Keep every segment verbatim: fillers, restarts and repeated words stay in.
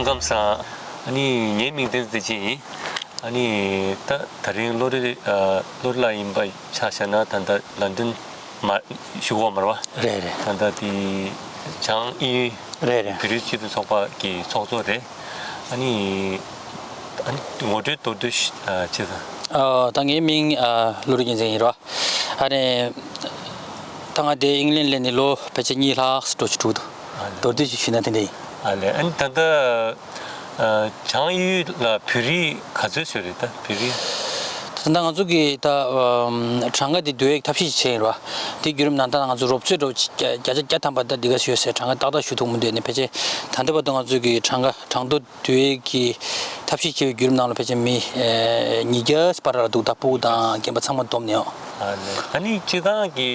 ཀམ་སང་། ཨ་ནི་ངའི་མིང་བསྟན་བདེ་ཆེན་ཡིན། ཨ་ནི་ད་ད་རིང་བློ་རིག་ཨ་བློ་རིག་ལགས་ཡིན་པ་ཆ་བཞག་ན་ད་ལྟ་ལན་ཌན་མ་བཞུགས་ཡོད་མ་རེད་བ། རེད་རེད། ད་ལྟ་དེ་བྱང་དབྱིན་ཡུལ་རེད་རེད། བོད་རིགས་སྤྱི་མཐུན་ཚོགས་པ་གི་ཚོགས་གཙོ་རེད། ཨ་ནི་ཨ་ནི་ངོ་སྤྲོད་མདོར་བསྡུས་ཤིག་ཨ་བྱས་ཙང་། ཨ་ད་ངའི་མིང་ཨ་བློ་རིག་རྒྱལ་མཚན་ཡིན་རེད་བ། ཨ་ནི་ད་ང་དེ་ཨིང་ལན་སླེབས་ནས་ལོ་ཕལ་ཆེར་གཉིས་ལྷག་འགྲོ་ཆུ་འགྲོ་གི་འདུག་ཨ་ལས། མདོར་བསྡུས་ཤིག་ཞུས་ན་དེ་འདྲ་ཡིན། ཨ་ལས། ཨ་ནི་ད་ལྟ་ཨ་བྱང་ཡུལ་ལ་བོད་རིགས་ག་ཚོད་ཙམ་རེད། ད་བོད་རིགས། ད་ལྟ་ང་ཚོ་གི་ད་ཨམ་གྲངས་ཀ་འདི་བསྡུ་ཡག་ཐབས་ཤེས་ཤིག་བྱས་ཡིན་ར། དེ་བརྒྱུད་རིམ་ནང་ད་ང་ཚོ་རོབ་ཚོད་འདྲ་བོ་ཅིག་བརྒྱ་བརྒྱ་ཆ་བརྒྱ་ཐམ་པ་ད་འདི་ག་ཡོད་ཟེར་གྲངས་ཀ་ཏག་ཏག་ཞུ་ཐུབ་མི་འདུག་ནས། ཕལ་ཆེར་ད་ལྟ་བར་དུ་ང་ཚོ་གི་གྲངས་ཀ་གྲངས་ཐོ་བསྡུ་ཡག་གི་ཐབས་ཤེས་བྱས་པའི་བརྒྱུད་རིམ་ནང་ལ་ཕལ་ཆེར་མི་ཨེ་ཉིས་བརྒྱ་བར་ལ་འདུག་ད་ཕྲུ་གུ་དང་རྒན་པ་ཚང་མ་བསྡོམས་ནས། ཨ་ལས། ཨ་ནི་སྤྱིར་བཏང་གི་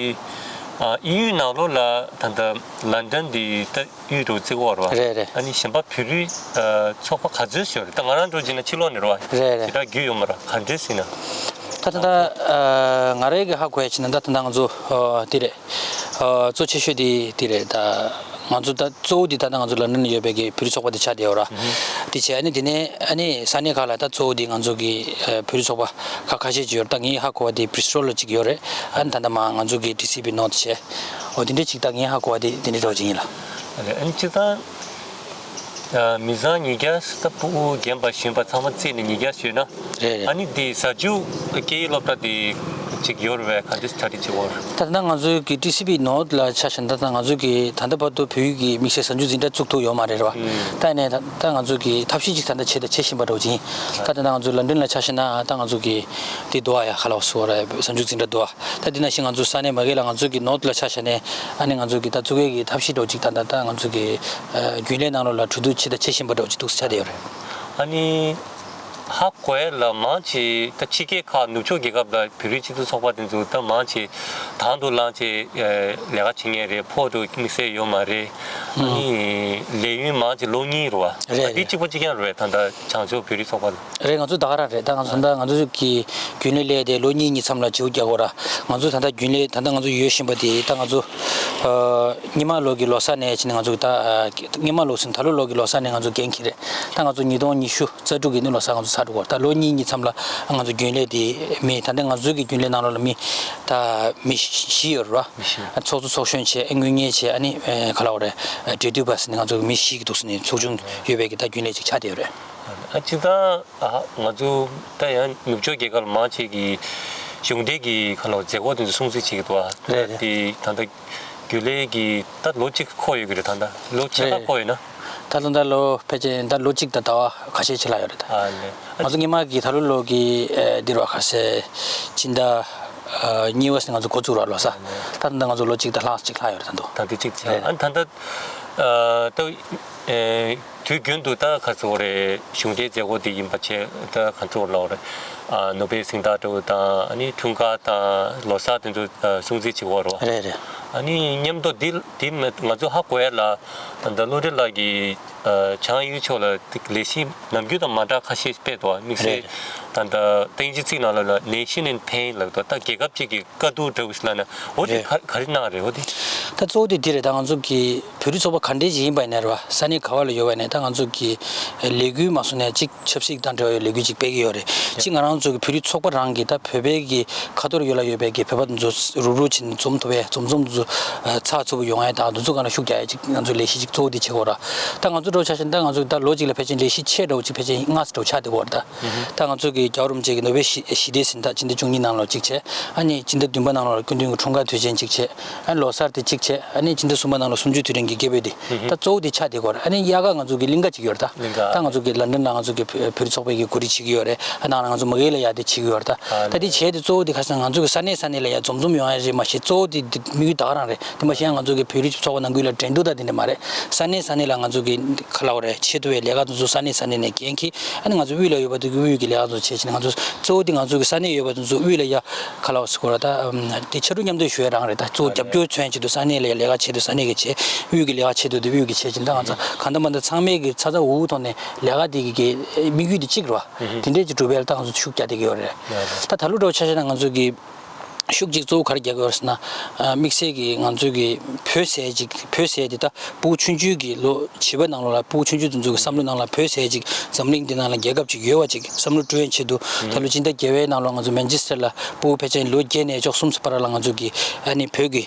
ཨ་དབྱིན་ཡུལ་ནང་ལོགས་ལ་ད་ལྟ་ལན་ཌན་འདི་ད་ཡུལ་འདྲ་བོ་བརྩི་གི་ཡོད་རེད་བ། རེད་རེད། ཨ་ནི་གཞན་པ་བོད་རིགས་ཨ་ཚོགས་པ་ག་ཚོད་ཙམ་ཡོད་རེད། ད་ང་རང་འདྲ་བོ་བྱས་ན་ཕྱི་ལོགས་ནས་རེད་བ། རེད་རེད། ཞེ་དྲག་རྒྱུས་ཡོད་མ་རེད། ག་འདྲས་ཟེར་ན། ད་ད་ད་ཨ་ང་རང་གི་ཧ་གོ་ཡ་བྱས་ན་ད་ད་ད་ང་ཚོ་ཨ་དེ་རེད། ཨ་གཙོ་ཆེ་ཤོས་དེ་དེ་རེད། ད་ང་ཚོ་ད་གཙོ་བོ་དེ་ད་ལྟ་ང་ཚོ་ལན་ཌན་ལ་ཡོད་པའི་གི་བོད་རིགས་ཚོགས་པ་དེ་ཆགས་བསྡད་ཡོད་ར། དེ་བྱས་ཨ་ནི་དེ་ནས་ཨ་ནི་ས་གནས་ཁག་ལ་ད་གཙོ་བོ་དེ་ང་ཚོ་གི་ཨ་བོད་རིགས་ཚོགས་པ་ཁག་ཁ་ཤས་ཅིག་ཡོད་རེད། ད་ངས་ཧ་གོ་བ་དེ་བྷི་རི་སི་ཊོལ་ལ་ཅིག་ཡོད་རེད། ཨ་ནི་ད་ལྟ་མ་ང་ཚོ་གི་ཌི་སི་བི་ནོར་ཐི་བྱས། འོ་དེ་འདྲས་ཅིག་ད་ངས་ཧ་གོ་བ་དེ་དེ་འདྲས་འདྲ་བོ་ཅིག་ཡིན་ལ། ཨ་ནི་སྤྱིར་བཏང་ཨ་མི་ཚང་ཉིས་བརྒྱ་ད་ཕྲུ་གུ་རྒན་པ་གཞོན་པ་ཚང་མ་བརྩིས་ནས་ཉིས་བརྒྱ་ཞུས་ན། རེད་རེད། ཨ་ནི་དེ་གཟའ་མཇུག་སྐད་ཡིག་སློབ་གྲྭ་དེ་ཅིག་ཡོད་རེད་པས། ག་འདྲ་གྲ་སྒྲིག་བྱེད་དགོས་རེད། ད་ལྟ་ང་ཚོའི་གི་ཊི་སི་བི་ནོར་ཐི་ལ་ཆ་བཞག་ན་ད་ལྟ་ང་ཚོའི་གི་ད་ལྟ་བར་དུ་བོད་ཡིག་གི་དམིགས་བསལ་གཟའ་མཇུག་འཛིན་གྲྭ་བཙུགས་ཐུབ་ཡོད་མ་རེད་རེད་བ། ཨུམ། ད་ནས་ད་ད་ང་ཚོའི་གི་ཐབས་ཤེས་ཅིག་ད་ལྟ་བྱེད་ད་བྱེད་བཞིན་པ་འདྲ་བོ་ཅིག་ཡིན། ད་ལྟ་ང་ཚོ་ལན་ཌན་ལ་ཆ་བཞག་ན་ད་ང་ཚོ་གི་དེ་འདུག་ཨ་ཡ་ག་ལབ་དགོས་རེད། གཟའ་མཇུག་འཛིན་གྲྭ་འདུག་ཨ། ད་དེ་ནང་བཞིན་ང་ཚོ་ས་གནས་མ་གི་ལ་ང་ཚོ་གི་ནོར་ཐི་ལ་ཆ་བཞག་ནས་ཨ་ནི་ང་ཚོ་གི་ད་བཙུགས་ཡས་ཀྱི་ཐབས་ཤེས་འདྲ་བོ་ཅིག་ད་ད་ད་ང་ཚོ་གི་ཨ་རྒྱུན་ལས་ནང་ལོགས་ལ་གྲོས་བསྡུར་བྱེད་ད་བྱེད་བཞིན་པ་འདྲ་བོ་ཅིག་འདུག་ཆགས་བསྡད་ཡོད་རེད། ཨ་ནི་ཧ་གོ་ཡ་ལ་མང་ཆེ་ད་ཕྱི་རྒྱལ་ཁག་ནུབ་ཕྱོགས་རྒྱལ་ཁབ་ལ་བོད་རིགས་སྤྱི་མཐུན་ཚོགས་པ་དེ་ཚོ་ད་མང་ཆེ་དང་དུ་བླངས་བྱས་ཨ་ལས་ཀ་བྱེད་མཁན་རེད། ཕོགས་འདྲ་དམིགས་བསལ་ཡོད་མ་རེད། ཨ་ནི་ལས་ཡུན་མང་ཆེ་ལོ་གཉིས་རེད་བ། རེད་ད་དེ་རེད། གཅིག་པ་གཅིག་རྐྱང་རེད་པས། ད་ད་བྱང་ཕྱོགས་བོད་རིགས་ཚོགས་པ་ལ། རེད། ང་ཚོ་ད་ག་རང་རེད། ད་ང་ཚོ་ད་ང་ཚོ་གི་རྒྱུན་ལས་སླེབས་ཏེ་ལོ་གཉིས་གཉིས་མཚམས་ལ་བརྗེ་པོ་རྒྱག་དགོས་ར། ང་ཚོ་ད་ལྟ་རྒྱུན་ལས་ད་ལྟ་ང་ཚོ་ཡོད་བཞིན་པ་དེ་ད་ང་ཚོ་ཨ་སྔོན་མ་ལོ་གི་ལོ་གསར་ནས་ཕྱིན་ནས་ང་ཚོ་ད་ཨ་སྔོན་མ་ལོ་ཟེར་ད་ལོ་ལོ་གི་ལོ་གསར་ནས་ང་ཚོ་འགན་འཁྱེར་རེད། ད་ང་ཚོ་ཉིས་སྟོང་ཉི་ཤུ་རྩ་དྲུག་གི་ནི་ལོ་གསར་ང་ཚོ་ཚར་འགྲོ་གི་རེད། ད་ལོ་གཉིས་གཉིས་མཚམས་ལ་ང་ཚོ་རྒྱུན་ལས་དེ་མི་ད་ལྟ་ང་ཚོ་གི་རྒྱུན་ལས་ནང་ལོགས་ལ་མི་ད་མི་བཞི་ཡོད་རེད་བ། མི་བཞི། ཚོགས་གཙོ་ཚོགས་གཞོན་བྱས། དངུལ་གཉེར་བྱས། ཨ་ནི་ཨ་ག་ལབ་དགོས་རེད། འབྲེལ་མཐུད་པ་ཟེར་ནས་ང་ཚོ་གི་མི་བཞི་གི་འདུག་ཟེར་ནས་ཚོགས་ཆུང་ཡོད་པའི་གི་ད་རྒྱུན་ལས་ཅིག་ཆགས་བསྡད་ཡོད་རེད། ཨ་སྤྱིར་བཏང་ཨ་ང་ཚོ་ད་ཡང་ནུབ་ཕྱོགས་རྒྱལ་ཁབ་མང་ཆེ་གི་གཞུང་འབྲེལ་གྱི་ཁ་ལོ་མཛད་སྒོ་དེ་ཚོ་སྲུང་བརྩི་བྱེད་ཀྱི་འདུག་ཨ། རེད་རེད། དེ་ད་ལྟ་རྒྱུན་ལས་ཀྱི་ད་ལོ་གཅིག་འཁོར་ཡོད་ཀྱི་རེད། ད་ལྟ་ལོ་ཕྱེད་ཀ་རེད། འཁོར་ཡོད་ན། ད་ལོ་ད་ལོ་ཕལ་ཆེར་ད་ལོ་གཅིག་དང་ཟླ་བ་ཁ་ཤས་ཕྱིན་ལ་ཡོད་རེད་ད། ཨ་ལས། ང་ཚོ་སྔོན་མ་གི་ད་ལོ་ལོ་གི་ཨ་འདིར་བ་ཁ་ཤས་སྤྱི་ཟླ་ཨ་གཉིས་པ་ནས་ང་ཚོ་འགོ་བཙུགས་ར་ལོ་གསར། ད་ལྟ་ང་ཚོ་ལོ་གཅིག་དང་ལྷག་ཅིག་ལྷག་ཡོད་རེད་ད་དུང་། ད་ལྟ་གཅིག་ཆགས། རེད། ཨ་ད་ལྟ་ཨ་ད་ཨེ་དུས་རྒྱུན་དུ་ད་ག་ཚོད་རེད། གཞུང་འབྲེལ་མཛད་སྒོ་དེ་ཡིན་པ་བྱས་ད་ག་ཚོད་ལོ་རེད། ཨ་ནོ་བེལ་གཟེངས་རྟགས་འདྲ་བོ་དང་ཨ་ནི་འཁྲུངས་སྐར་དང་ལོ་གསར་དེ་ཚོ་ཨ་སྲུང་བརྩི་བྱེད་ཀྱི་ཡོད་རེད་བ། རེད་རེད། ཨ་ནི་མཉམ་དུ་འདི་འདི་ང་ཚོ་ཧ་གོ་ཡ་ལ་ད་བློ་གྲོས་ལགས་ཀྱིས་ཨ་བྱང་ཡུལ་ཕྱོགས་ལ་ལས་གཞི་ནམ་རྒྱུན་དང་མ་འདྲ་ཁ་ཤས་སྤེལ་འདུག་དམིགས་བསལ་རེད། ད་ལྟ་ཏིང་ཅི་ཚིག་ནང་ལ་ལ་Nation in Pain ལབ་འདུག་ད་རྒྱལ་ཁབ་ཅིག་གི་དཀའ་སྡུག་འདྲ་བོ་ཞིག་ལ་ན་འོ་དེ་རེད། ག་ག་རེ་གནང་རེད་འོ་དེ། ད་གཙོ་བོ་དེ་འདི་རེད། ད་ང་ཚོ་གི་བོད་རིགས་ཚོགས་པ་ག་འདྲས་ཅིག་ཡིན་པ་ཡིན་ན་རེད་བ། ས་གནས་ག་བ་ལ་ཡོད་པ་ཡིན་ན་ད་ང་ཚོ་གི་ལས་འགུལ་མ་སོང་ནས་གཅིག་ཆབ་སྲིད་དང་འབྲེལ་བའི་ལས་འགུལ་ཅིག་སྤེལ་གི་ཡོད་རེད། གཅིག་ང་རང་ཚོ་གི་བོད་རིགས་ཚོགས་པ་རང་གི་ད་བོད་པའི་གི་ཁ་ཐོར་ཡོད་ལ་ཡོད་པའི་གི་བོད་པ་དེ་ཚོ་རུབ་རུབ་ཕྱིན་འཛོམས་ཐུབ་པའི་འཛོམས་འཛོམས་དེ་ཚོ་ཨ་ཚགས་ཚུད་པོ་ཡོང་ཡ་དང་དེ་ཚོ་སྒང་ལ་ཤུགས་རྒྱག་ཡ་ཅིག་ང་ཚོ་ལས་གཞི་ཅིག་གཙོ་བོ་དེ་བྱེད་དགོས་ར། ད་ང་ཚོ་འདྲ་བོ་ཆ་བཞག་ན་ད་ང་ཚོ་ད་ལོ་གཅིག་ལ་ཕལ་ཆེར་ལས་གཞི་ཆེ་འདྲ་བོ་ཅིག་ཕལ་ཆེར་ལྔ་ཙམ་འདྲ་བོ་ཆགས་བསྡད་ཀྱི་ཡོད་རེད་ད། ད་ང་ཚོ་གི་རྒྱལ་བ་རིན་པོ་ཆེ་གི་ནོ་བེལ་ཞི་ཞི་བདེའི་གཟེངས་རྟགས་སྤྱི་ཟླ་བཅུ་གཉིས་ནང་ལོགས་གཅིག་བྱས། ཨ་ནི་སྤྱི་ཟླ་བདུན་པ་ནང་ལོགས་སྐུ་མདུན་གྱི་འཁྲུངས་སྐར་དུས་ཆེན་གཅིག་བྱས། ཨ་ནི་ལོ་གསར་དེ་གཅིག་བྱས། ཨ་ནི་སྤྱི་ཟླ་གསུམ་པ་ནང་ལོགས་སུམ་ཅུ་དུས་དྲན་གྱི་རྒྱལ་པོའི་དེ། ད་གཙོ་བོ་དེ་ཆགས་བསྡད་ཀྱི་ཡོད་རེད། ཨ་ནི་དབྱར་ཁ་ང་ཚོ་གི་གླིང་ག་གཅིག་ཡོད་རེད་ད། གླིང་ག་ད་ང་ཚོ་གི་ལན་ཌན་ལ་ང་ཚོ་གི་བོད་བོད་རིགས་ཚོགས་པའི་གི་གོ་སྒྲིག་བྱེད་ཀྱི་ཡོད་རེད། ཨ་ནང་ལ་ང་ཚོ་མ་གི་ལ་ཡ་དེ་བྱེད་ཀྱི་ཡོད་རེད་ད། ད་དེ་བྱས་ཏེ་གཙོ་བོ་དེ་ཁ་སང་ང་ཚོ་གི་ས་གནས་ས་གནས་ལ་ཡ་འཛོམས་འཛོམས་ཡོང་ཡ་རེད་མ་གཞི་གཙོ་བོ་དེ་དེ་དམིགས་ཡུལ་ད་ག་རང་རེད། དེ་མ་གཞི་ཡང་ང་ཚོ་གི་བོད་རིགས་ཚོགས་པ་ནང་ཁུལ་ལ་འགྲན་བསྡུར་དང་དེ་འདྲ་མ་རེད། ས་གནས་ས་གནས་ལ་ང་ཚོ་གི་ག་ལབ་དགོས་རེད། ཆེད་དུ་བའི་ལས་ཀ་དེ་ཚོ་ས་གནས་ས་གནས་ནས་འགན་འཁྱེར། ཨ་ནི་ང་ཚོ་དབུས་ལ་ཡོད་པ་དེ་གི་དབུས་ཀྱི་ལས་ཀ་དེ་ཚོ་བྱེད་བཞིན། ང་ཚོ་གཙོ་བོ་དེ་ང་ཚོ་གི་ས་གནས་ཡོད་པ་དེ་ཚོ་དབུས་ལ་ཡ་ག་ལབ་དགོས་རེད། ད་དེ་ཕྱར་གྲུ་མཉམ་འདེགས་ཞུ་ཡ་རང་རེད། ད་གཙོ་བོ་རྒྱབ་སྐྱོར་མཚོན་ཆེད་དུ་ས་གནས་ལ་ཡ་ལས་ཀ་ཆེད་དུ་ས་གནས་ཀྱི་བྱེད། དབུས་ཀྱི་ལས་ཀ་ཆེད་དུ་དེ་དབུས་ཀྱི་བྱེད་བཞིན། ད་ང་ཚོ་གང་ལྟར་མ་ལྟར་ཚང་མས་ཀྱི་ཚ་ཚ་འུར་འུར་ཐོག་ནས་ལས་ཀ་དེ་གི་གི་དམིགས་ཡུལ་དེ་གཅིག་རེད་བ། དེ་འདྲས་ཀྱི་གྲུབ་པ་ལ་ད་ང་ཚོ་ཤུགས་རྒྱག་བསྡད་ཀྱི་ཡོད་རེད། ད་ད་ལོ་འདྲ་བོ་ཆ་བཞག་ན་ང་ཚོ་གི་ ཤུགས་གཅིག་གཙོ་བོ་ག་རེ་རྒྱག་གི་ཡོད་རེད་ཟེར་ན། དམིགས་བསལ་གྱི་ང་ཚོའི་གི་བོད་ཟེར་ཅིག་བོད་ཟེར་དེ་ད་ཕྲུ་གུ་ཆུང་ཆུང་གི་ལོ་བྱིས་པ་ནང་ལོགས་ལ་ཕྲུ་གུ་ཆུང་ཆུང་དེ་ཚོ་གི་བསམ་བློའི་ནང་ལ་བོད་ཟེར་ཅིག་འཛམ་གླིང་འདི་ནང་ལ་རྒྱལ་ཁབ་ཅིག་ཡོད་པ་ཅིག་བསམ་བློ་སྤྲོད་ཡ་ཆེད་དུ། ད་ལོ་སྤྱི་ཟླ་བརྒྱད་པའི་ནང་ལོགས་ང་ཚོ་མན་ཆེ་སི་ཊར་ལ་ཕྲུ་གུ་ཕལ་ཆེར་ལོ་བརྒྱད་ནས་བཅུ་གསུམ་བར་ལ་ང་ཚོ་གི་ཨ་ནི་བོད་ཀྱི་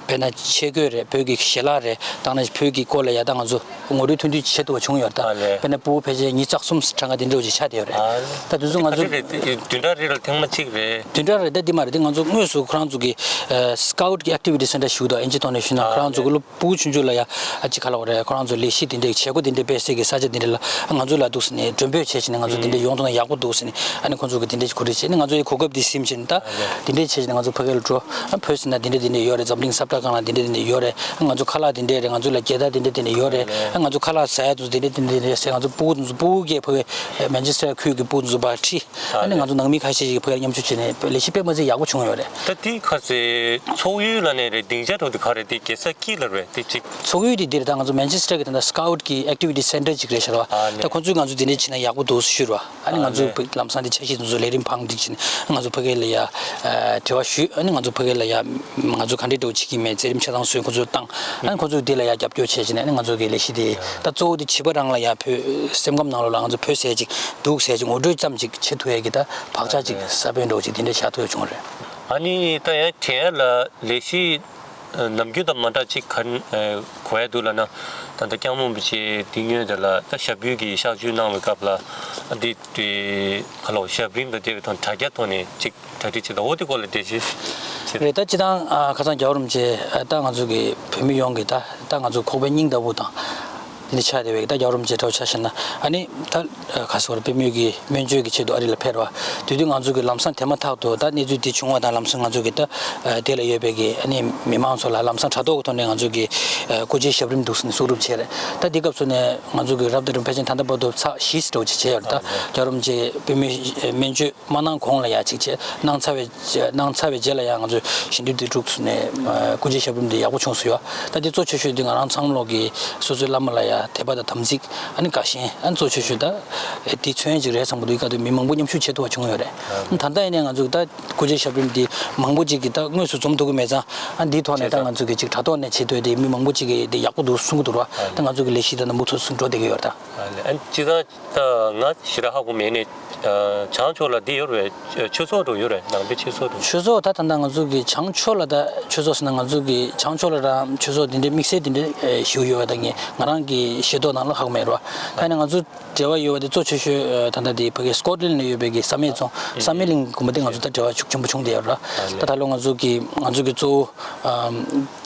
དཔེར་ན་ཆས་གོས་རེད། བོད་ཀྱི་ཞལ་ལག་རེད། དེ་ནང་བཞིན་བོད་ཀྱི་སྐོར་ལ་ཡ་ད་ང་ཚོ་ངོ་སྤྲོད་ཐུང་ཐུང་བྱེད་ཐུབ་པ་བྱུང་ཡོད་རེད། ད་ཨ་ལས། དཔེར་ན་ཕྲུ་གུ་ཕལ་ཆེར་ཉི་ཤུ་རྩ་གསུམ་གྲངས་ཀ་དེ་འདྲ་བོ་ཅིག་ཆགས་བསྡད་ཡོད་རེད། ཨ་ལས། ད་དེ་ཚོ་ང་ཚོ་ག་རེ་རེད། དེ་བདུན་ཕྲག་རེ་ལ་ཐེངས་མ་གཅིག་རེད། བདུན་ཕྲག་རེད། ད་དེ་མ་རེད། དེ་ང་ཚོ་དངོས་སུ་ཁོ་རང་ཚོ་གི་ཨ་སི་ཀའུ་ཊི་གི་ཨེག་ཊི་བི་ཊི་སེན་ཊར་ཞིག་འདུག་ཨིན་ཇི་ཨིན་ཊར་ནེ་ཤ་ནལ། ཨ་ཁོ་རང་ཚོ་གི་ལོ་ཕྲུ་གུ་ཆུང་ཆུང་ལ་ཡ་ཨ་ཅིག་ག་ལབ་དགོས་རེད། ཁོ་རང་ཚོ་ལས་གཞི་དེ་འདྲའི་བྱེད་སྒོ་དེ་འདྲའི་སྤེལ་སའི་གི་ས་ཆ་དེ་འདྲ་ལ་ང་ཚོ་ལ་འདུག་ཟེར་ནས་མགྲོན་འབོད་བྱས་བྱས་ནས་ང་ཚོ་དེ་འདྲ་ཡོང་ཐུབ་ན་ཡག་པོ་འདུག་ཟེར་ནས་ཨ་ནི་ཁོ་ཚོ་གི་དེ་འདྲ་ཞིག་གོ་སྒྲིག་བྱས་ནས། ང་ཚོ་ཡི་གོ་སྐབས་འདི་ཟིན་བྱས་ནས་ད་དེ་འདྲ་བྱས་བྱས་ནས་ང་ཚོ་ཕ་གི་ལ་འགྲོ། ཨ་བོད་ཟེར་ན་དེ་འདྲ་དེ་འདྲ་ཡོད་རེད། འཛམ་གླིང་ས་བཀྲ་སྒང་ལ་དེ་འདྲ་དེ་འདྲ་ཡོད་རེད། ང་ཚོ་ཁ་ལག་དེ་འདྲ་རེད། ང་ཚོ་ལ་རྒྱལ་དར་དེ་འདྲ་དེ་འདྲ་ཡོད་རེད། ཨ་ང་ཚོ་ཁ་ལག་ཟ་ཡ་དེ་ཚོ་དེ་འདྲ་དེ་འདྲ་རེད་ཟེར། ང་ཚོ་ཕྲུ་གུ་དེ་ཚོ་ཕྲུ་གུ་གིས་ཕ་གི་མན་ཆེ་སི་ཊར་ཁུལ་གྱི་ཕྲུ་གུ་དེ་ཚོ་ཕར་ཁྲིད། ཨ་ནི་ང་ཚོ་ནང་མི་ཁ་ཤས་ཤིག་ཕ་གིར་མཉམ་ཞུགས་བྱས་ནས་ལས་གཞི་དཔེ་མ་སྲིད་ཡག་པོ་བྱུང་ཡོད་རེད། ད་དེ་ཁ་སང་ཚོགས་ཡུལ་ལ་ནས་རེད། སྡིངས་ཆ་འདྲ་བོ་དེ་ག་རེ་རེད། དེ་རྒྱལ་ས་ཀྱི་ལ་རེད། དེ་གཅིག་ཚོགས་ཡུལ་དེ་འདིར་ད་ང་ཚོ་མན་ཆེ་སི་ཊར་གྱི་ད་ལྟ་སི་ཀའུ་ཊི་གི་ཨེག་ཊི་བི་ཊི་སེན་ཊར་ཅིག་རེད་ཤག་ར། ཨ་ནི་ད་ཁོང་ཚོས་ང་ཚོ་དེ་འདྲ་བྱས་ན་ཡག་པོ་འདུག་ཞུས་ར། ཨ་ནི་ང་ཚོ་ཨ་ལས། ལམ་སང་དེ་འཆར་གཞི་དེ་ཚོ་ལས་རིམ་བང་སྒྲིག་བྱས་ནས་ང་ཚོ་ཕ་གི་ལ་ཡ་ཨ་འབྲེལ་བ་ཞུས། ཨ་ནི་ང་ཚོ་ཕ་གི་ལ་ཡ་ང་ཚོ་ག་འདྲས་འདྲ་བོ་བྱེད་ཀྱི་མེད། མཛད་རིམ་ཆ་ཚང་བཟོས་ཁོང་ཚོར་བཏང་། ཨ་ནི་ཁོང་ཚོས་དེ་ལ་ཡ་རྒྱབ་སྐྱོར་བྱས་བྱས་ནས། ཨ་ནི་ང་ཚོ་གི་ལས་གཞི་དེ་ད་གཙོ་བོ་དེ་བྱིས་པ་རང་ལ་ཡ་བོད་སེམས་ཁམས་ནང་ལོགས་ལ་ང་ཚོ་བོད་ཟེར་ཅིག་འདུག་ཟེར་ཅིག་ངོ་སྤྲོད་ཙམ་ཅིག་བྱེད་ཐུབ་ཡས་ཀྱི་ད་བག་ཆགས་ཅིག་ཨ་ལས། གསར་པའི་འདྲ་བོ་ཅིག་དེ་འདྲས་བཞག་ཐུབ་ཡས་བྱུང་བ་རེད། ཨ་ནི་ད་ཡང་དྲན་ཡས་ལ་ལས་གཞི་ནམ་རྒྱུན་དང་མ་འདྲ་ཅིག་ག་གོ་ཡ་འདུག་ལབ་ན། ད་ལྟ་སྐྱབས་མགོན་རིན་པོ་ཆེ་འདི་སྔོན་དེ་ལ་ད་ཞབས་བརྟན་གྱི་གཤགས་བཅོས་གནང་བའི་སྐབས་ལ་འདི་དེ་ག་ལོ་ཞབས་རིམ་དང་འབྲེལ་བའི་ཐོག་དྲ་རྒྱ་ཐོག་ནས་ཅིག་གྲ་སྒྲིག་བྱེད་དང་། འོ་དེ་སྐོར་ལ་འགྲེལ་བཤད་བྱེད། རེད། ད་སྤྱིར་བཏང་ཨ་ཁ་སང་རྒྱལ་བ་རིན་པོ་ཆེ་ཨ་ད་ང་ཚོ་གི་བོད་མི་ཡོངས་ཀྱི་ད་ད་ང་ཚོ་ཁོག་པའི་སྙིང་ལྟ་བུ་དང་། དེ་འདྲ་ཆགས་བསྡད་པའི་ད་རྒྱལ་བ་རིན་པོ་ཆེ་འདྲ་བོ་ཆ་བཞག་ན། ཨ་ནི་ད་ཨ་ག་ཟེར་བ་རེད། དཔེ་མེད་ཀྱི་སྨན་བཅོས་ཀྱི་ཆེད་དུ་ཨ་རི་ལ་ཕེབས་ར་བ། དེ་དུས་ང་ཚོ་གི་ལམ་སང་དེ་མ་ཐག་ཏུ་ད་གནས་ཚུལ་འདི་བྱུང་བ་དང་ལམ་སང་ང་ཚོ་གི་ད་ཨ་དེ་ལ་ཡོད་པའི་གི་ཨ་ནི་མི་མང་ཚོ་ལ་ལམ་སང་དྲ་ཐོག་གི་ཐོག་ནས་ང་ཚོ་གི་ཨ་སྐུ་ཕྱྭའི་ཞབས་རིམ་འདུག་ཟེར་ནས་གསུང་རོགས་བྱས་རེད། ད་འདི་སྐབས་སུ་ནས་ང་ཚོ་གི་རབ་དང་རིམ་ཕལ་ཆེར་ད་ལྟ་བར་དུ་ཚེག་བཞི་ཙམ་འདྲ་བོ་ཅིག་བྱས་ཡོད་རེད། ད་རྒྱལ་བ་རིན་པོ་ཆེ་དཔེ་མེད་སྨན་བཅོས་མ་གནང་གོང་ལ་ཡ་ཅིག་བྱས། གནང་ཚར་བའི་གནང་ཚར་བའི་རྗེས་ལ་ཡང་ང་ཚོས་ཞི་འགྲིག་དེ་བསྒྲུབས་ནས་སྐུ་ཕྱྭའི་ཞབས་རིམ་དེ་ཡག་པོ་བྱུང་སོང་ཡོད། ད་དེ་གཙོ་ཆེ་ཤོས་དེ་ང་རང་ཚང་མ་ལོག་གི་སོ་སོའི་བླ་མ་ལ་ཡ་དད་པ་དང་དམ་ཚིག་ཨ་ནི་དགའ་ཞེན་ཨ་ནི་གཙོ་ཆེ་ཤོས་ད་དེ་མཚོན་ཡས་ཅིག་རེད་བསམ་གི་འདུག་ཡིན་ག་དུས་མི་མང་པོ་མཉམ་ཞུགས་བྱེད་ཐུབ་པ་བྱུང་ཡོད་རེད། ད་ལྟ་ཡིན་ནའི་ང་ཚོས་ད་སྐུ་ཕྱྭའི་ཞབས་རིམ་དེ་མང་པོ་ཅིག་གིས་ད་དངོས་སུ་འཛོམས་ཐུབ་ཀྱི་མེད་ཙང་། ཨ་འདིའི་ཐོག་ནས་ད་ང་ཚོ་གི་ཅིག་དྲ་ཐོག་ནས་བྱེད་འདོད་དེ་མི་མང་པོ་ཅིག་གིས་དེ་ཡག་པོ་འདུག་གསུང་གི་འདུག་ར། ད་ང་ཚོ་གི་ལས་གཞི་ད་ནམ་བུ་ཚོ་འགྲོ་བསྡད་ཀྱི་ཡོད་རེད་ད། ཨ་ནི་སྤྱིར་བཏང་། ད་ང་ཞེ་དྲག་ཧ་གོ་མེད་ནས། བྱང་ཕྱོགས་ལ་འདི་ཡོད་རེད། ཆོས་ཚོགས་འགྲོ་ཡོད་རེད། ནང་པའི་ཆོས་ཚོགས་འགྲོ། ཆོས་ཚོགས་ད་ད་ལྟ་ང་ཚོ་གི་བྱང་ཕྱོགས་ལ་ད་ཆོས་ཚོགས་ཟེར་ན་ང་ཚོ་གི་བྱང་ཕྱོགས་ལ་རང་ཆོས་ཚོགས་འདི་འདྲའི་དམིགས་བསལ་འདི་འདྲའི་ཞིག་ཡོད་པ་ད་ངས་ང་རང་གི་ཤེས་རྟོགས་ནང་ལ་ཧ་གོ་མེད་རེད་བ། ད་ནི་ང་ཚོ་འབྲེལ་བ་ཡོད་པ་དེ་གཙོ་ཆེ་ཤོས་ད་ལྟ་དེ་ཕ་གི་སི་ཀོ་ཊི་ལན་ལ་ཡོད་པའི་གི་བསམ་ཡས་རྫོང་བསམ་ཡས་གླིང་དགོན་པ་དེ་ང་ཚོ་ད་འབྲེལ་བ་ཤུགས་ཆེན་པོ་བྱུང་བསྡད་ཡོད་རེད། ད་ད་ལོ་ང་ཚོ་གི་ང་ཚོ་གི་གཙོ་བོ།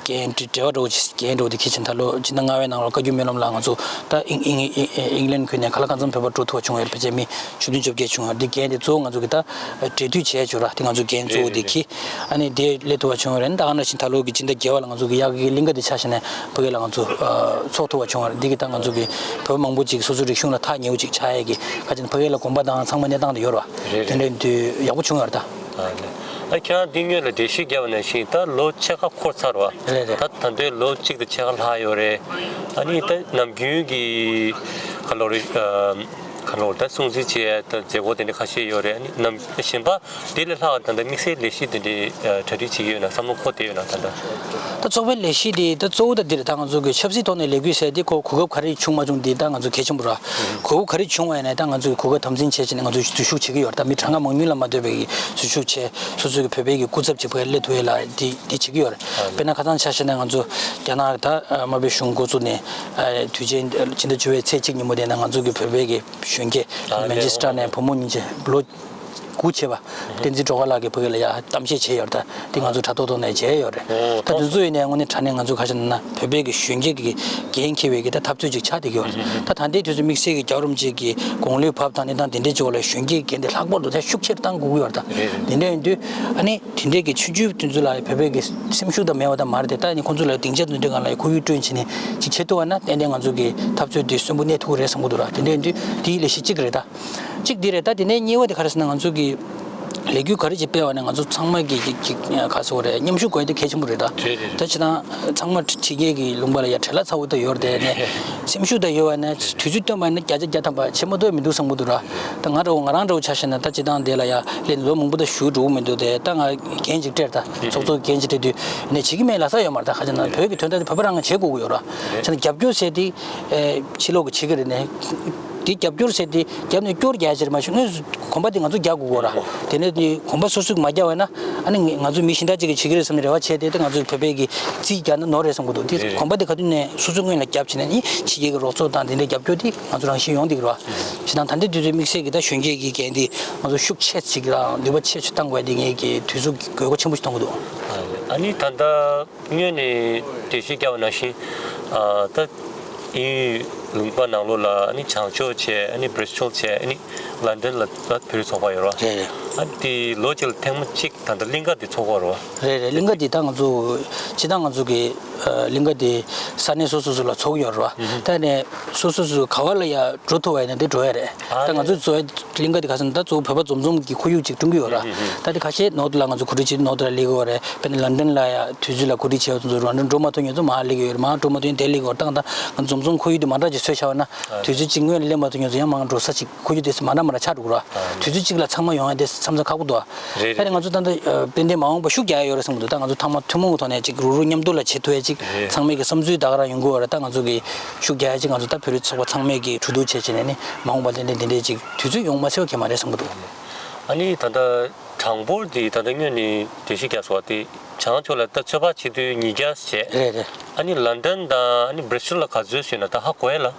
འགན་འབྲེལ་བ་འདྲ་བོ་ཅིག་འགན་འདྲ་བོ་དེ་འཁྱེར་བྱས་ད་ལོ་སྤྱི་ཟླ་ལྔ་པའི་ནང་ལ་བཀའ་བརྒྱུད་སྨོན་ལམ་ལ་ང་ཚོ་ད་ཨིང་ཨིང་ཨིང་ལན་ཁུལ་ནས་ཁ་ལག་གང་འཚམ་བོད་པར་འགྲོ་ཐུབ་པ་བྱུང་ཡོད་རེད། ཕལ་ཆེར་མི་བཅུ་བདུན་བཅོ་བརྒྱད་བྱུང་ཡོད་རེད། འདི་འགན་དེ་གཙོ་བོ་ང་ཚོ་གི་ད་འབྲེལ་མཐུད་བྱས་བྱུང་ར། དེ་ང་ཚོ་འགན་གཙོ་བོ་དེ་འཁྱེར་ཨ་ནི་དེ་སླེབས་ཐུབ་པ་བྱུང་ཡོད་རེད། ད་ག་ནང་བཞིན་ད་ལོ་གི་སྤྱི་ཟླ་བརྒྱད་པ་ལ་ང་ཚོ་གི་གཡག་གི་གླིང་ག་དེ་ཆ་བཞག་ནས་ཕ་གི་ལ་ང་ཚོ་ཚོགས་ཐུབ་པ་བྱུང་ཡོད་རེད། འདི་གི་ད་ང་ཚོ་གི་བོད་པ་མང་པོ་ཅིག་སོ་སོའི་རིག་གཞུང་ལ་ཐག་ཉེ་བོ་ཅིག་ཆགས་ཡས་ཀྱི་ཁ་ཅིག་ཕ་གི་ལ་དགོན་པ་དང་ཚང་མ་གནས་སྟངས་དེ་ཡོད་རེད་བ། དེ་འདྲ་ཡིན་དུས་ཡག་པོ་བྱུང་ཡོད་རེད་ད། ཨ་ནི། ཨ་ཁྱེད་རང་འདི་སྔོན་ལ་འགྲེལ་བཤད་བརྒྱབ་པ་ནང་བཞིན་ད་ལོ་ཕྱེད་ཀ་འཁོར་ཚར་བ། རེད་རེད། ད་ད་ལྟའི་ལོ་གཅིག་དང་ཕྱེད་ཀ་ལྷག་ཡོད་རེད། ཨ་ནི་ད་ནམ་རྒྱུན་གྱི་ག་ལོ་རེད། ཨ་ག་ལོ་ད་སྲུང་བརྩི་བྱེད་ཡ་ད་མཛད་སྒོ་དེ་འདྲ་ཁ་ཤས་ཡོད་རེད། ཨ་ནི་ནམ་གཞན་པ་དེ་ལས་ལྷག་ད་ལྟ་དམིགས་བསལ་ལས་གཞི་དེ་འདྲའི་གྲ་སྒྲིག་བྱེད་ཀྱི་ཡོད་ན། བསམ་བློ་འཁོར་བསྡད་ཡོད་ན་ད་ལྟ། ད་ཚོགས་པའི་ལས་གཞི་དེ་ད་གཙོ་བོ་ད་འདི་རེད། ད་ང་ཚོ་གི་ཆབ་སྲིད་ཐོག་ནས་ལས་འགུལ་ཟེར་དེ་ཁོ་གོ་སྐབས་ག་རེ་བྱུང་མ་བྱུང་དེ་ད་ང་ཚོ་གལ་ཆེན་པོ་རེད། གོ་སྐབས་ག་རེ་བྱུང་བ་ཡིན་ན་ད་ང་ཚོ་གི་གོ་སྐབས་དམ་འཛིན་བྱས་བྱས་ནས་ང་ཚོ་འཛུལ་ཞུགས་བྱེད་ཀྱི་ཡོད་རེད། ད་མི་གྲངས་ཀ་མང་ཉུང་ལ་མ་ལྟོས་པའི་གི་འཛུལ་ཞུགས་བྱས། སོ་སོ་གི་བོད་པའི་གི་སྐུ་ཚབ་ཅིག་ཕར་སླེབས་ཐུབ་ཡས་ལ་དེ་དེ་བྱེད་ཀྱི་ཡོད་རེད། དཔེར་ན་ཁ་སང་ཆ་བཞག་ན་ང་ཚོ་རྒྱ་ནག་ད་དམར་པོའི་གཞུང་འགོ་བཙུགས་ནས་དུས་ཆེན་སྤྱི་ཟླ་བཅུ་པའི་ཚེས་གཅིག་ཉིན་མོ་དེ་ན་ང་ཚོ་གི་བོད་པའི་གི་གཞོན་སྐྱེས་མན་ཆེ་སི་ཊར་ནས་བུ་མོ་གཉིས་ཆེ་ལོ་དགུ་བྱས་པ་བསྟན་འཛིན་སྒྲོལ་དཀར་ལགས་ཀྱིས་ཕ་གི་ལ་ཡ་གཏམ་བཤད་བྱས་ཡོད་རེད། ད་དེ་ང་ཚོ་དྲ་ཐོག་ཐོག་ནས་མཇལ་ཡོད་རེད། ད་དེ་ཚོ་ཡིན་ནའི་དངོས་གནས་དྲང་གནས་ང་ཚོ་ཁ་ཤས་ན་བོད་པའི་གི་གཞོན་སྐྱེས་ཀྱི་འགན་འཁྱེར་བའི་གི་ད་འཐབ་རྩོད་ཅིག་ཆགས་བསྡད་ཀྱི་ཡོད་རེད། ད་ད་ལྟའི་དུས་སུ་དམིགས་བསལ་གྱི་རྒྱལ་བ་རིན་པོ་ཆེ་གི་དགུང་ལོའི་བབ་དང་གནས་སྟངས་དེ་འདྲའི་ཅིག་ལ་གཞོན་སྐྱེས་ཀྱི་འགན་དེ་ལྷག་པར་དུ་ད་ཤུགས་ཆེར་གཏང་དགོས་ཀྱི་ཡོད་རེད། ད་དེ་འདྲ་ཡིན་དུས་ཨ་ནི་དེ་འདྲའི་གི་ཆུང་ཆུང་དེ་ཚོ་ལ་བོད་པའི་གི་སེམས་ཤུགས་དང་མེད་པ་དང་མ་རེད་དེ། ད་ནི་ཁོང་ཚོ་ལ་སྡིངས་ཆ་དེ་འདྲའི་སྒང་ལ་ཁོར་ཡུག་བསྐྲུན་བྱས་ནས་ཅིག་བྱེད་ཐུབ་པ་ན་ཏན་ཏན་ང་ཚོ་གི་འཐབ་རྩོད་དེ་གསོན་པོ་གནས་ཐུབ་ཀྱི་རེད་བསམ་གྱི་འདུག་ར། དེ་འདྲ་ཡིན་དུས་དེའི་ལས་གཞི་གཅིག་རེད་ད། གཅིག་འདི་རེད། ད་དེ་ནས་གཉིས་པ་དེ་ག་རེ་ཟེར་ན་ང་ཚོ་གི་ ལས་འགུལ་ག་རེ་ཅིག་སྤེལ་བ་ནས་ང་ཚོ་ཚང་མ་གི་གི་གི་ག་ཟེར་བ་རེད། མཉམ་ཞུགས་དགོས་དེ་གལ་ཆེན་པོ་རེད་ད། རེད་རེད་རེད། ད་ཕྱི་ནང་ཚང་མ་ཕྱི་རྒྱལ་གྱི་ལུང་པ་ལ་ཡ་བྲེལ་བ་ཚ་པོ་ད་ཡོད་རེད་དེ་ནས་སེམས་ཤུགས་ད་ཡོད་བ་ནས་དུས་ཚོད་བཏོན་པ་ནས་བརྒྱ་ཆ་བརྒྱ་ཐམ་པ་བྱེད་མ་ཐུབ་མི་འདུག་བསམ་གི་འདུག་ར། ད་ང་འདྲ་བོ་ང་རང་འདྲ་བོ་ཆ་བཞག་ན་ད་སྤྱི་བཏང་དེ་ལ་ཡ་ལས་ལོ་མང་པོ་ད་ཞུགས་འགྲོ་གི་མི་འདུག་དེ་ད་ང་འགན་ཅིག་སྤྲད་ད་ཚོགས་གཙོ་འགན་ཅིག་སྤྲད་དུས་ནས་བྱེད་ཀྱི་མེད་ལ་ས་ཡོད་མ་རེད། ད་ག་ཅིག་ན་བོད་ཀྱི་དོན་དག་དེ་བོད་པ་རང་ང་བྱེད་དགོས་ཀྱི་ཡོད་ར། བྱས་ན་རྒྱབ་སྐྱོར་ཟེར་དེ་ཕྱི་ལོགས་ཀྱི་བྱེད་ཀྱི་རེད་ནས། དེ་རྒྱབ་སྐྱོར་ཟེར་དེ་རྒྱབ་ནས་སྐྱོར་རྒྱག་ཡ་ཅིག་མ་གཞི་དངོས་སུ་གོམ་པ་དེ་ང་ཚོ་རྒྱག་དགོས་གོ་ར། དེ་ནས་དེ་གོམ་པ་སོ་སོས་མ་རྒྱག་པ་ན་ཨ་ནི་ང་ཚོ་མི་གཞན་དག་ཅིག་གིས་བྱེད་ཀྱི་རེད་བསམ་ནས་རེ་བ་བྱས་ཏེ་ད་ང་ཚོ་བོད་པའི་གི་རྩིས་རྒྱག་ན་ནོར་རེད་བསམ་གི་འདུག་དེ་རེད་རེད། གོམ་པ་དེ་ག་དུས་ནས་སོ་སོ་སྔོན་ལ་རྒྱབ་བྱས་ནས་ནི་ཕྱི་རྒྱལ་གི་རོགས་ཚོགས་དང་དེ་འདྲའི་རྒྱབ་སྐྱོར་དེ་ང་ཚོ་རང་བཞིན་ཡོང་བསྡད་ཀྱི་རེད་བ། བྱས་ཙང་ད་ལྟའི་དུས་ཚོད་དམིགས་བསལ་གྱི་ད་གཞོན་སྐྱེས་ཀྱི་འགན་དེ་ང་ཚོ་ཤུགས་ཆེ་ཅིག་དང་ནུས་པ་ཆེ་ཅིག་བཏང་དགོས་དེ་ངེད་ཀྱི་དུས་ཚོད་ཀྱི་དགོས་མཁོ་ཆེན་པོ་ཞིག་མཐོང་གི་འདུག་ཨ་ནི་ད་ལྟ། སྔོན་ནས་འགྲེལ་བཤད་བརྒྱབ་པ་ནང་བཞིན། ཨ། ད་དབྱིན་ཡུལ་ལུང་པ་ནང་ལོགས་ལ་ཨ་ནི་བྱང་ཕྱོགས་བྱས། ཨ་ནི་Bristol་བྱས། ཨ་ནི་London་ལ་ད་བོད་རིགས་ཚོགས་པ་ཡོད་རེད་བ། རེད་རེད། ཨ་ནི་དེ་ལོ་གཅིག་ལ་ཐེངས་མ་གཅིག་ད་ལྟ་གླིང་ག་དེ་ཚོགས་ཀྱི་ཡོད་རེད་བ། རེད་རེད། གླིང་ག་དེ་ད་ང་ཚོ་སྤྱིར་བཏང་ང་ཚོ་གི་ཨ། གླིང་ག་དེ་ས་གནས་སོ་སོ་སོ་ལ་ཚོགས་ཀྱི་ཡོད་རེད་བ། ད་ནས་སོ་སོ་སོ་ག་བ་ལ་ཡ་འགྲོ་ཐུབ་པ་ཡིན་ན་དེ་འགྲོ་ཡ་རེད། ཨ། ད་ང་ཚོ་གཙོ་བོ་གླིང་ག་དེ་ག་ཟེར་ན་ད་གཙོ་བོ་བོད་པ་འཛོམས་འཛོམས་ཀྱི་ཁོར་ཡུག་ཅིག་བསྐྲུན་གྱི་ཡོད་ར། ད་དེ་ཁ་ཤས་ནོར་ལ་ང་ཚོ་གོ་སྒྲིག་བྱེད། ནོར་ལ་སླེབས་ཀྱི་ཡོད་རེད། དཔེར་ན་ལན་ཌན་ལ་ཡ་དུས་ཚོད་ལ་གོ་སྒྲིག་བྱས་པ་ཚོ་ལན་ཌན་འགྲོ་མ་ཐུབ་མཁན་ཚོ་མར་སླེབས་ཀྱི་ཡོད་རེད། མར་འགྲོ་མ་ཐུབ་མཁན་དེ་སླེབས་ཀྱི་ཡོད་རེད། ད་ད་ང་ཚོ་འཛོམས་འཛོམས་ཁོར་ཡུག་དེ་མ་འདྲ་ཅིག་བཟོས་བཞག་པ་ན་དུས་ཚོད་ཅིག་སྔོན་ལ་སླེབས་མ་ཐུབ་མཁན་ཚོ་ཡང་མར་འགྲོ་ས་ཅིག་ཁོར་ཡུག་དེ་མ་འདྲ་མ་འདྲ་ཆགས་འགྲོ་གི་ར། དུས་ཚོད་ཅིག་ལ་ཚང་མ་ཡོང་ཡ་དེ་མཚམས་མཚམས་ཁག་པོ་འདུག་ཨ། རེད་ད་རེད། ནི་ང་ཚོ་ད་ལྟ་ཨ། དཔལ་ལྡན་མ་འོངས་པ་ཤུགས་རྒྱག་ཡ་ཡོད་རེད་བསམ་གྱི་འདུག་ད་ང་ཚོ་ཚང་མ་ཐུན་མོང་གི་ཐོག་ནས་ཅིག་རུག་རུག་མཉམ་དུ་ལ་བྱེད་ཐུབ་ཡ་ཅིག་རེད། ཚང་མས་ཀྱི་བསམ་ཚུལ་ད་ག་རང་ཡོང་གི་ཡོད་རེད། ད་ང་ཚོ་གི་ཤུགས་རྒྱག་ཡ་ཅིག་ང་ཚོ་ད་བོད་རིགས་ཚོགས་པ་ཚང་མས་ཀྱི་གྲོས་བསྡུར་བྱས་བྱས་ནས་ནི་མ་འོངས་པ་ཏན་ཏན་འདི་འདྲའི་ཅིག་དུས་ཚོད་ཡོང་མ་སྲིད་པ་གང་ཡང་མ་རེད་བསམ་གྱི་འདུག་ཨ་ནི་ད་ལྟ་གྲངས་འབོར་འདི་ད་ལྟ་སྔོན་ནས་འགྲེལ་བཤད་རྒྱག་སོང་བ་དེ་བྱང་ཕྱོགས་ལ་ད་ཚོད་དཔག་བྱེད་དུས་ཉིས་བརྒྱ་བྱས། རེད་རེད། ཨ་ནི་ལན་ཌན་དང་ཨ་ནི་Bristol་ལ་ག་ཚོད་ཟེར་ན་ད་ཧ་གོ་ཡ་ལ།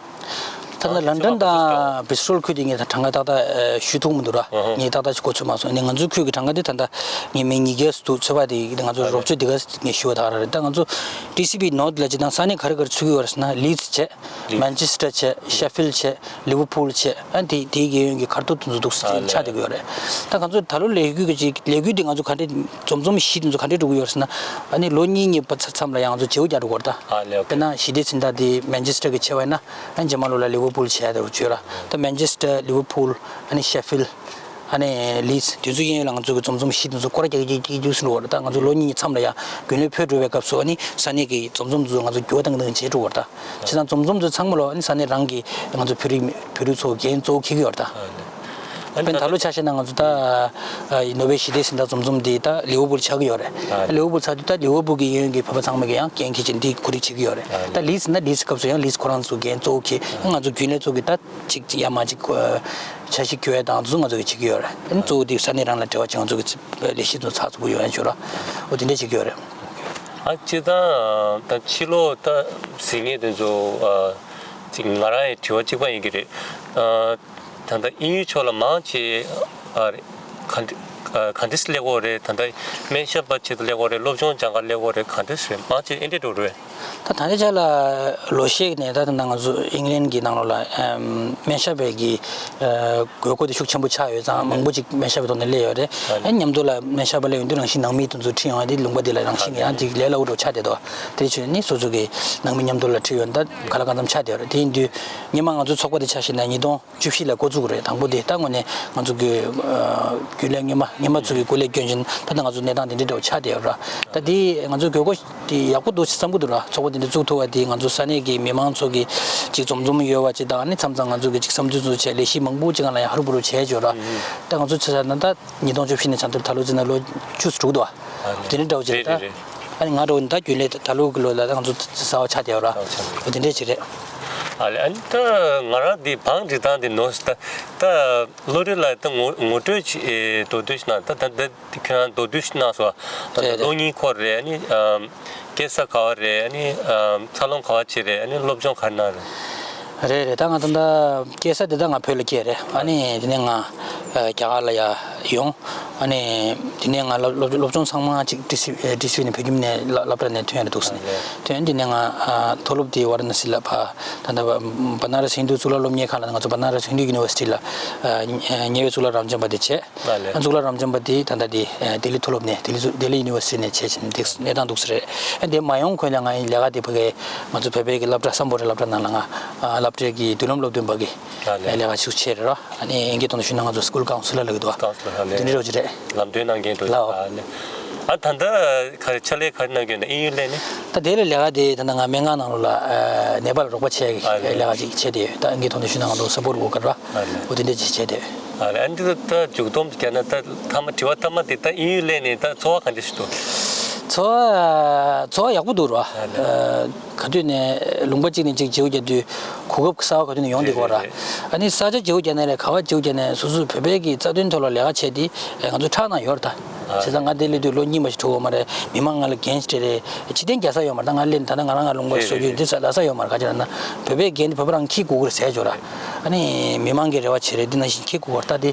ད་ལྟ་ལན་ཌན་དང་Bristol་ཁུལ་དེ་ངས་ད་གྲངས་ཀ་ཏག་ཏག་ཨ། ཞུ་ཐུབ་མི་འདུག་ར། ཨ་ཧ། ངས་ཏག་ཏག་ཅིག་གོ་ཚོད་མ་སོང་། ཨ་ནི་ང་ཚོའི་ཁུལ་གྱི་གྲངས་ཀ་དེ་ད་ལྟ་ངས་མི་ཉིས་བརྒྱ་ཙམ་འདུག་ཚོད་དཔག་དེ་ང་ཚོ་རོབ་ཚོད་འདི་ག་ངས་ཞུ་བ་ད་ག་རང་རེད། ད་ང་ཚོ་ཌི་སི་བི་ནོར་ཐ་ལ་སྤྱིར་བཏང་ས་གནས་ག་རེ་ག་རེ་ཚུད་ཀྱི་ཡོད་རེད་ཟེར་ན་Leeds་བྱས། Manchester་བྱས། Sheffield་བྱས། Liverpool་བྱས། ཨ་དེ་དེའི་གཡས་གཡོན་གྱི་ཁ་ཐོར་དེ་ཚོ་འདུག་ཨ་ལས། ཆགས་བསྡད་ཀྱི་ཡོད་རེད། ད་ང་ཚོ་ད་ལོ་ལས་འགུལ་གྱི་ཅིག་ལས་འགུལ་འདི་ང་ཚོ་ག་འདྲས་འཛོམས་འཛོམས་གཞི་དེ་ཚོ་ག་འདྲས་འགྲོ་གི་ཡོད་རེད་ཟེར་ན། ཨ་ནི་ལོ་གཉིས་གཉིས་པ་མཚམས་མཚམས་ལ་ཡང་ང་ཚོ་བརྗེ་པོ་རྒྱག་འགྲོ་གི་ཡོད་རེད་ད། ཨ་ལས། ཨོ་ཁེ། དཔེར་ན་ཞི་བདེ་མཚན་རྟགས་དེ་Manchester་གི་བྱས་པ་ཡིན་ན། ཨ་ནི་རྗེས་མ་ལོ་ལ་Liverpool་བྱས་ཡ་དེ་བརྗོད་ར། ད་Manchester Liverpool་ཨ་ནི་Sheffield་ཨ་ནི་Leeds་དེ་ཚོ་གཡས་གཡོན་ལ་ང་ཚོ་གི་འཛོམས་འཛོམས་གཞི་དེ་ཚོ་སྐོར་ར་རྒྱག་རྒྱག་རྒྱག་རྒྱུགས་སུ་འགྲོ་བ་རེད། ད་ང་ཚོ་ལོ་གཉིས་མཚམས་ལ་ཡ་རྒྱུན་ལས་འཕོས་འགྲོ་བའི་སྐབས་སུ་ཨ་ནི་ས་གནས་ཀྱི་འཛོམས་འཛོམས་དེ་ཚོ་ང་ཚོ་འགྱུར་བ་བཏང་བཏང་བྱས་འགྲོ་བ་རེད་ད། བྱས་ཙང་འཛོམས་འཛོམས་དེ་ཚོ་ཚང་མ་ལོ་ཨ་ནི་ས་གནས་རང་གི་ང་ཚོ་བོད་རིགས་བོད་རིགས་ཚོ་འགན་གཙོ་བོ་འཁྱེར་གྱི་ཡོད་རེད་ད། ཨ་ནི་ད་ལྟ་ལོ་ཆ་བཞག་ན་ང་ཚོ་ད་ནོ་བེལ་ཞི་བདེའི་གཟེངས་རྟགས་འཛོམས་འཛོམས་དེ་ད་Liverpool་ཆགས་ཀྱི་ཡོད་རེད། ཨ་ནི་Liverpool་ཆགས་དུས་ད་Liverpool་གི་གཡས་གཡོན་གྱི་བོད་པ་ཚང་མ་གིས་ཡང་འགན་འཁྱེར་བྱས་འདི་གོ་སྒྲིག་བྱེད་ཀྱི་ཡོད་རེད། ཨ་ནི་ད་Leeds་ན་Leeds་སྐབས་སུ་ཡང་Leeds་ཁོ་རང་ཚོ་འགན་གཙོ་བོ་འཁྱེར། ང་ཚོ་རྒྱུན་ལས་ཚོ་གིས་ད་ཅིག་ཡར་མར་ཅིག་འཆར་གཞི་བསྐྱོད་ཡ་དང་དེ་ཚོ་ང་ཚོ་གིས་བྱེད་ཀྱི་ཡོད་རེད། ཨ་ནི་གཙོ་བོ་དེ་ས་གནས་རང་ལ་འབྲེལ་བ་བྱེད་ང་ཚོ་གི་ལས་གཞི་ཚོ་ཚགས་ཚུད་པོ་ཡོང་ཡ་ཆོག་ར། འོ་དེ་འདྲས་བྱེད་ཀྱི་ཡོད་རེད། ཨ་སྤྱིར་བཏང་ད་ཕྱི་ལོགས་ད་གཟིགས་མཁན་དེ་ཚོ་ཨ་ཅིག་ང་རང་ཡི་དྲི་བ་གཅིག་པ་ཡིན་གྱི་རེད། ཨ་ད་ལྟ་དབྱིན་ཡུལ་ཕྱོགས་ལ་མང་ཆེ་ཨ་རེད། ག་འདྲ་ཨ་ག་འདྲས་སླེབས་ཀྱི་ཡོད་རེད། ད་ལྟ་སྨན་ཞབས་པ་ཆེད་དུ་སླེབས་ཀྱི་ཡོད་རེད། སློབ་སྦྱོང་སྦྱང་ག་སླེབས་ཀྱི་ཡོད་རེད། ག་འདྲས་རེད། མང་ཆེ་ཨེ་འདྲས་འགྲོ་རེད། ད་ད་ལྟའི་ཆ་ལ་ལོ་ཤས་ནས་ད་ད་ང་ཚོ་ཨིང་ལན་གྱི་ནང་ལོགས་ལ་ཨམ་སྨན་ཞབས་པའི་གི་ཨ་དགོས་མཁོ་དེ་ཤུགས་ཆེན་པོ་ཆགས་ཡོད་ཙང་མང་པོ་ཅིག་སྨན་ཞབས་པའི་ཐོག་ནས་སླེབས་ཡོད་རེད། ཨ་ནི་མཉམ་དུ་ལ་སྨན་ཞབས་པ་སླེབས་ཡོང་དུས་རང་བཞིན་ནང་མི་དེ་ཚོ་ཁྲིད་ཡོང་ཡ་དེ་ལུང་པ་དེ་ལ་རང་བཞིན་གྱི་ཡང་དེ་ལས་སླ་པོ་འདྲ་པོ་ཆགས་བསྡད་འདུག་དེ་བྱས་ནས་སོ་སོ་གི་ནང་མི་མཉམ་དུ་ལ་ཁྲིད་ཡོང་ད་ག་ལ་གང་འཚམ་ཆགས་བསྡད་ཡོད་རེད། དེ་ཡིན་དུས་སྔོན་མ་ང་ཚོའི་ཚོགས་པ་དེ་ཆ་བཞག་ན་ཉིས་སྟོང་བཅུ་བཞི་ལ་འགོ་བཙུགས་པ་རེད། དང་པོ་དེ་ད་དངོས་གནས་ང་ཚོ་གི་ཨ་རྒྱུན་ལས་སྔོན་མ་སྔོན་མ་ཚོ་གི་སྐུ་ལས་བསྐྱོན་བཞིན་ད་ལྟ་ང་ཚོ་གནས་སྟངས་དེ་འདྲ་འདྲ་པོ་ཆགས་བསྡད་ཡོད་ར། ད་དེ་ང་ཚོ་དགོས་མཁོ་དེ་ཡག་པོ་འདུག་བསམ་གྱི་འདུག་ར། ཚོགས་པ་དེ་འདྲ་བཙུགས་ཐུབ་པ་དེ་ང་ཚོ་ས་གནས་ཀྱི་མི་མང་ཚོ་གི་ཅིག་འཛོམས་འཛོམས་ཡོད་པ་ཅིག་དང་ཨ་ནི་མཚམས་མཚམས་ང་ཚོ་གི་ཅིག་བསམ་ཚུལ་ཚོ་བྱས་ལས་གཞི་མང་པོ་ཅིག་སྒང་ལ་ཡང་ཧ་རུ་བུ་རུ་བྱས་ཡོད་ར། ད་ང་ཚོ་ཆ་བཞག་ན་ད་ཉིས་སྟོང་བཅུ་བཞི་ནས་བྱས་ན་ད་ལོ་ཚོད་ན་ལོ་བཅུ་ཙམ་འགྲོ་གི་འདུག་བ། དེ་འདྲ་འདྲ་པོ་ཅིག་རེད། རེད་ད་རེད་རེད། ཨ་ནི་ང་འདྲ་པོ་ནི་ད་རྒྱུན་ལས་ད་ལོ་གི་ལོ་ལ་ད་ང་ཚོ་གཟའ་པ་ཆགས་བསྡད་ཡོད་ར། འོ་དེ་འདྲ་ཅིག་རེད། ཨ་ལས་ཨ་ནི་ད་ང་རང་འདི་བང་སྒྲིག་སྟངས་འདི་ནོར་སོང་ད། ད་བློ་གྲོས་ལགས་ད་ངོ་ངོ་སྤྲོད་ཅིག་ཨེ་མདོར་བསྡུས་ཤིག་གནང་། ད་ད་ད་ཁྱེད་རང་མདོར་བསྡུས་ཤིག་གནང་སོང་། ད་རེད་རེད། གློག་བརྙན་སྐོར་རེད། ཨ་ནི་ཨམ་སྐྱེས་ས་ག་པ་རེད། ཨ་ནི་ཨམ་འཚར་ལོངས་ག་པ་བྱས་རེད། ཨ་ནི་སློབ་སྦྱོང་ག་རེ་གནང་རེད། རེད་རེད། ད་ང་ད་ལྟ་སྐྱེས་ས་དེ་ད་ང་བོད་ལ་སྐྱེས་རེད། ཨ་ནི་དེ་ནས་ང་ཨ་རྒྱ་གར་ལ་ཡ་ཡོང་། ཨ་ནི་དེ་ནས་ང་སློབ་སློབ་སློབ་སྦྱོང་ཚང་མ་ཅིག་ཏི་སི་ཨེ་ཏི་སི་ནས་བོད་ཁྱིམ་ནས་སློབ་སློབ་གྲྭ་ནས་ཐོན་ཡ་འདུག་ཟེར་ནས་ཐོན། དེ་ནས་ང་ཨ་མཐོ་སློབ་དེ་ཝཱ་ར་ཎ་སི་ལ་ཕ་ད་ལྟ་བ་ན་ར་སི་ཧིན་དུ་གཙུག་ལག་སློབ་གཉེར་ཁང་ལ་ང་ཚོ་བ་ན་ར་སི་ཧིན་དུ་ཡུ་ནི་ཝར་སི་ཊི་ལ་ཨ་ཉེ་བའི་གཙུག་ལག་རབ་འབྱམས་པ་དེ་བྱས། ཨ་ལས། གཙུག་ལག་རབ་འབྱམས་པ་དེ་ད་ལྟ་དེ་ཨ་ལྡི་ལི་མཐོ་སློབ་ནས་ལྡི་ལི་ལྡི་ལི་ཡུ་ནི་ཝར་སི་ཊི་ནས་བྱས་བྱས་ནས་དེ་གནས་སྟངས་འདུག་ཟེར་རེད། ཨ་དེ་མ་ཡོང་གོང་ལ་ང་ལས་ཀ་དེ་ཕ་གི་ང་ཚོ་བོད་པའི་གི་སློབ་གྲྭ་སམ་བྷོ་ཊའི་སློབ་གྲྭ་ནང་ལ་ང་ཨ་སློབ་གྲྭའི་གི་མདུན་ལམ་སློབ་སྟོན་པ་གི་ཨ་ལས། ལས་ཀ་ཞིག་བྱས་རེད་ར། ཨ་ནི་དབྱིན་སྐད་ཐོག་ནས་ཞུས་ན་ང་ཚོ་སི་ཀུལ་ཀའུན་སི་ལར་ལབ་ཀྱི་འདུག་བ། ཀའུན་སི་ལར་ཨ་ལས། དེ་འདྲ་རོགས་ཀྱི་རེད། ལམ་སྟོན་གནང་མཁན་འདུག་ལགས། ཨ་ནི། ཨ་ད་ལྟ་ག་རེ་ཕྱག་ལས་ག་རེ་གནང་གི་ཡོད་ན། དབྱིན་ཡུལ་སླེབས་ནས། ད་དེ་ལས་ལས་ཀ་དེ་ད་ལྟ་ང་སྨན་ཁང་ནང་ལོགས་ལ་ཨ་ནད་པ་ལ་རོགས་པ་བྱེད་ཀྱི་ཨ་ལས་ཀ་ཅིག་བྱས་ཏེ་ཡོད། ད་ཨང་ཀི་ཐོག་ནས་ཞུ་ན་ང་ཚོ་སཔོར་ཊི་དགོས་ཀྱི་རེད་པ། ཨ་ལས། འོ་དེ་འདྲ་ཅིག་བྱས་ཏེ་ཡོད། ཨ་ལས། ཨ་འདི་ད་མཇུག་སྡོམ་བརྒྱབ་ན། ད་མཐའ་མ་དྲི་བ་མཐའ་མ་དེ། ད་དབྱིན་ཡུལ་སླེབས་ནས་ད་ཚོར་བ་ག་འདྲ་ཞིག་འདུག་ཚོར་བ་ཚོར་བ་ཡག་པོ་འདུག་ར། ཨ་ལས། ཨ་ག་དུས་ནས་ལུང་པ་གཅིག་ནས་གཅིག་བརྗེ་པོ་རྒྱག་དུས་གོ་སྐབས་གསར་པ་ག་དུས་ནས་ཡོང་བསྡད་ཀྱི་ཡོད་ར། རེད་རེད། ཨ་ནི་ས་ཆ་བརྗེ་པོ་རྒྱག་ནའི་རེད། ག་པར་བརྗེ་པོ་རྒྱག་ནའི་རེད། སོ་སོའི་བོད་པའི་གི་རྩ་དོན་ཐོག་ལ་ལས་ཀ་བྱས་ཏེ་ཨ་ང་ཚོ་ཕྲག་ནང་ཡོད་རེད་ད། ཨ་བྱས་ཙང་ང་འདི་སླེབས་དུས་ལོ་གཉིས་མ་ཞིག་འགྲོ་གི་ཡོད་མ་རེད། མི་མང་ང་ལ་འགན་ཞིག་སྤྲད་རེད། ཕྱིར་འཐེན་རྒྱག་ས་ཡོད་མ་རེད། ད་ང་སླེབས་ནས་ད་ལྟ་ང་རང་ང་ལུང་པ་རེད་སོ་རྒྱུ་རེད། འདི་ས་ལྷག་ས་ཡོད་མ་རེད། ག་ཅི་ལབ་ན་བོད་པའི་འགན་འདི་བོད་པ་རང་འཁྱེར་དགོས་ཀྱི་རེད་ཟེར་ཡོད་ར། ཨ་ནི་མི་མང་གི་རེ་བ་བྱེད་རེད། འདི་ནང་བཞིན་འཁྱེར་དགོས་ཀྱི་རེད། ད་འདི་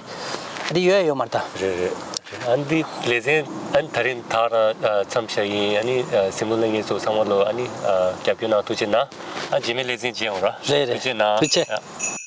འདི་ཡོད་ཡོད་མ་རེད་ད། རེད་རེད། ཨ་འདི་ལེ་ཚན་ཨ་ནི་ད་རིང་ད་རང་མཚམས་བཞག་ཡིན། ཨ་ནི་སེམས་བློ་ལྷན་རྒྱས་ཚོ་ཚང་མ་ལོ་ཨ་ནི་རྒྱབ་སྐྱོར་གནང་། ཐུགས་རྗེ་གནང་། ཨ་རྗེས་མའི་ལེ་ཚན་མཇལ་ཡོང་ར། རེད་རེད། ཐུགས་རྗེ་གནང་། ཐུགས་རྗེ། ཡ།